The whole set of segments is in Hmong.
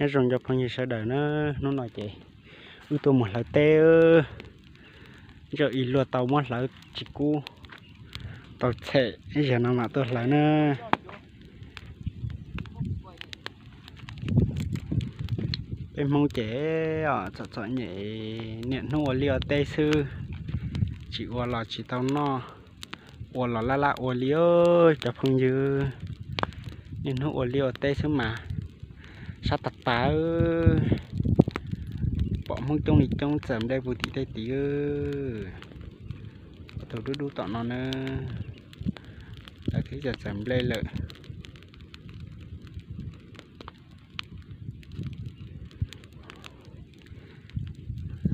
Nyob zoo cov phooj ywg sawv daws na, hnub no ces wb tuaj mus hlawv teb, ib luag tau muab hlawv tsis kub, tau txhem, ib zaug no mam tuaj hlawv na. Peb Hmoob ces txom txom nyem, niaj hnub ua liaj ua teb xwb, tsis ua los tsis tau noj, ua los laj laj ua li cov phooj ywg. Niaj hnub ua liaj ua teb xwb mas sab tas tas. Pom Hmoob coob li coob txawm nplej puv tim tej tid. Tus dub dub tom no na, lawv twb txawm nplej lawm.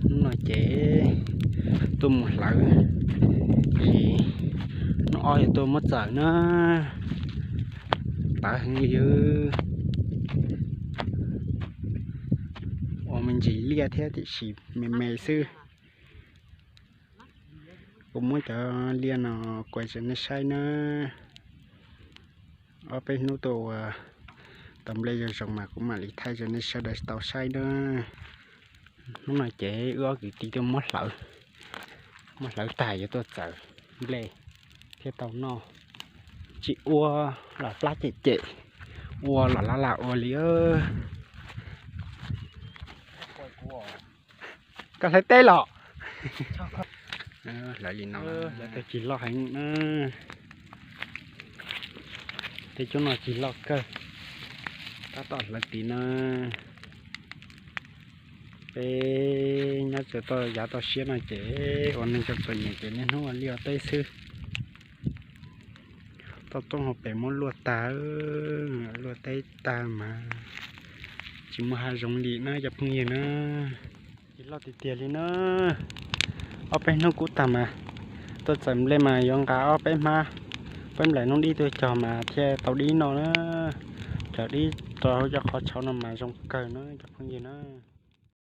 Hnub no ces tuaj mus hlawv, es hnub ob yuav tuaj muab txawm na. Tawv heev li, ua me ntsis liaj thiab tiam sis me me xwb. Kuv muab cov liaj no kuaj rau nej saib na. Ob peb hnub tuaj ua tau nplej zoo zoo mas kuv mam li thaij rau nej sawv daws tau saib na. Hnub no ces wb ob kwv tij tuaj muab hlawv, muab hlawv tag yuav tuaj txawm nplej thiab tau noj. Tsis ua los plab cem cem, ua los laj laj ua li. Koj hlawv teb los? Hlawv li no, hlawv tau cig loj heev na. Tej coob no cig loj kawg, tab tom hlawv tid na. Peb nyob txawm toj yav toj siab no ces ua neeg txom txom nyem ces niaj hnub ua liaj ua teb xwb. Toj roob hauv pes muab luaj tag, luaj teb tag mas tsis muaj hav zoov li na cov phooj ywg na. Cig loj tiag tiag li na. Ob peb hnub kub tag mas tuaj txawm nplej mas yuav nqa ob peb hmab, peb nplaim noob dib tuaj cog mas thiaj tau dib noj na. Cog dib rau hauv cov qhov tshauv no mas zoo kawg na cov phooj ywg na.